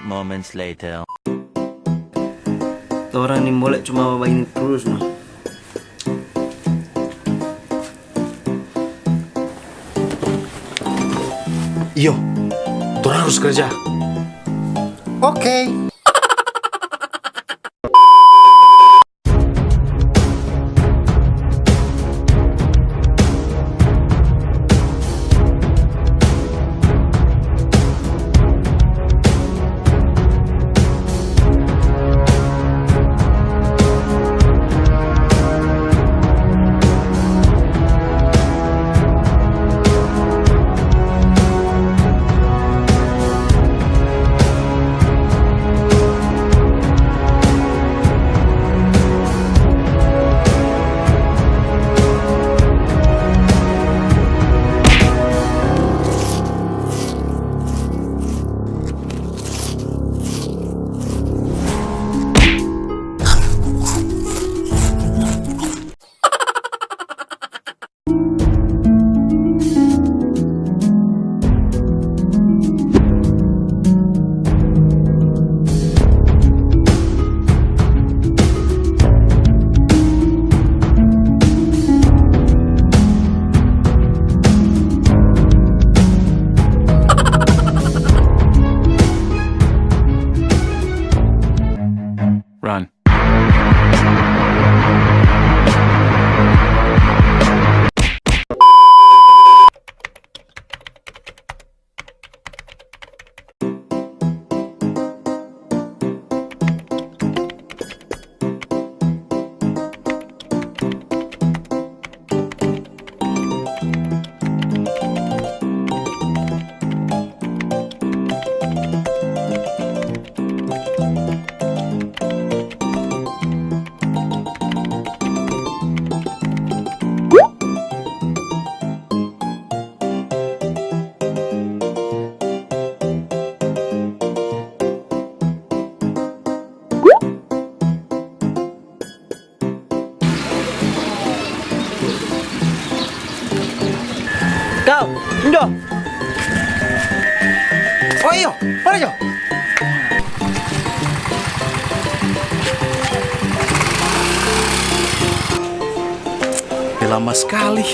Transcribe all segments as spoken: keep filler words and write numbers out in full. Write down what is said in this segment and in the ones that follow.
Moments later. Torang ni molek cuma bagini trus, no. Iyo, torang harus kerja. Oke. Run. Kau, Indo. Oh iyo, mana jo? Eh, lama skali.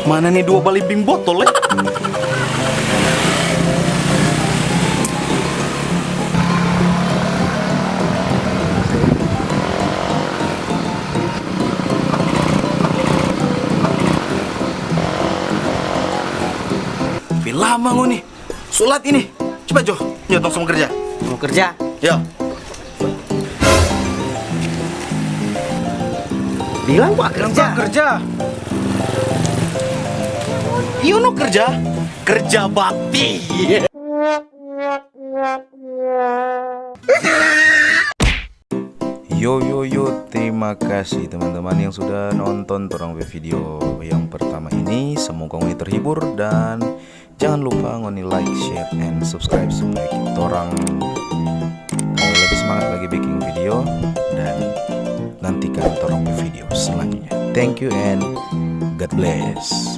Mana ni dua balimbing botol, eh? Pe lama ngoni. Sulat ini. Cepat jo. Yo, tong sama kerja. Mau kerja? Yo. Bilang kwa kerja. Bilang kwa kerja. Iyo no kerja. Kerja bakti. Yo, yo, yo, terima kasih teman-teman yang sudah nonton torang pe video yang pertama ini. Semoga ngoni terhibur dan jangan lupa ngoni like, share, and subscribe supaya torang mau lebih semangat lagi bikin video dan nantikan torang pe video selanjutnya. Thank you and God bless.